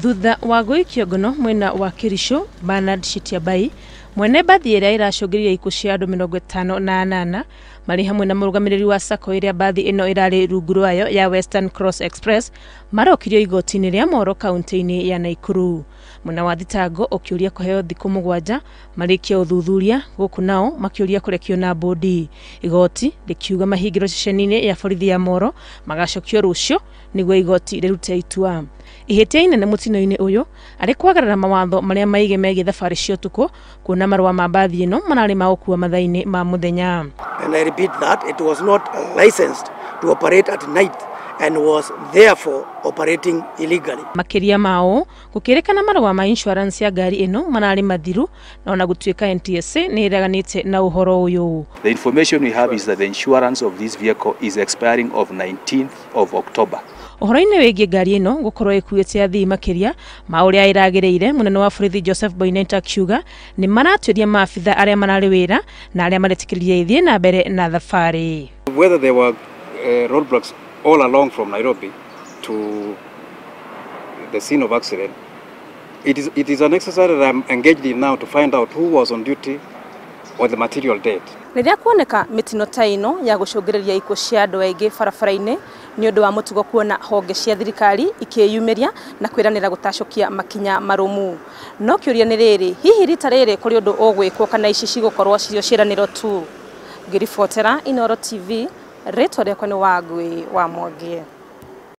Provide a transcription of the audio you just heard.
Thutha wa gũikio ngono mwena wa Kericho, Bernard Shitiabai mwene mbathi ĩrĩa ĩracũngĩrĩria ikuũ cia andũ 58 marĩ hamwe na mũrũgamĩrĩri wa sacco ĩrĩa mbathi ĩno ĩrarĩ rungu rwayo ya Western Cross Express marokirio igoti-inĩ rĩa Moro kaunti-inĩ ya Nakuru. Mwena wa thitango ũkĩũria kũheo thikũ 7 marĩkie ũthuthuria, gũkũ nao makĩũria kũrekio na bũndi. Igoti rĩkiuga mahingĩrwo ceceni-inĩ ya borithi ya Moro magacokio rũciũ nĩguo igoti rĩrute itua. Ihĩtia inene mũtino-inĩ ũyũ arĩ kwagarara mawatho marĩa maige megiĩ thabarĩ cia ũtukũ, kuona marũa ma mbathi ĩno mararĩ ma gũkua mathaa-inĩ ma mũthenya. And I repeat that it was not licensed to operate at night and was therefore operating illegally. Makĩria ma ũũ, gũkĩrĩkana marũa ma insurance ya ngari ĩno mararĩ mathiru, na ona gũtuĩka NTSA nĩ ĩreganĩte na ũhoro ũyũ. The information we have is that the insurance of this vehicle is expiring of 19th of October. Ũhoro-inĩ wĩgiĩ ngari ĩno gũkorwo ĩkuĩte athii makĩria ma ũrĩa ĩragĩrĩire, mũnene wa borithi Joseph Boinnet akiuga nĩ maratuĩria maabitha arĩa mararĩ wĩra na arĩa maretĩkĩririe ithiĩ na mbere na thabarĩ. Whether there were roadblocks all along from Nairobi to the scene of accident, it is an exercise that I'm engaged in now to find out who was on duty on the material date. Rĩrĩa kuoneka mĩtino ta ĩno ya gũcũngĩrĩria ikuũ cia andũ aingĩ barabara-inĩ, nĩ ũndũ wa mũtugo kuona honge cia thirikari ikĩyumĩria na kwĩranĩra gũtacũkia makinya marũmu. No kĩũria nĩ rĩrĩ, hihi rita rĩrĩ kũrĩ ũndũ ũgwĩkwo kana ici cigũkorwo cirio ciĩranĩro tu? Ngĩribotera Inooro TV, rĩtwa rĩakwa nĩ Wangui wa Mwangi.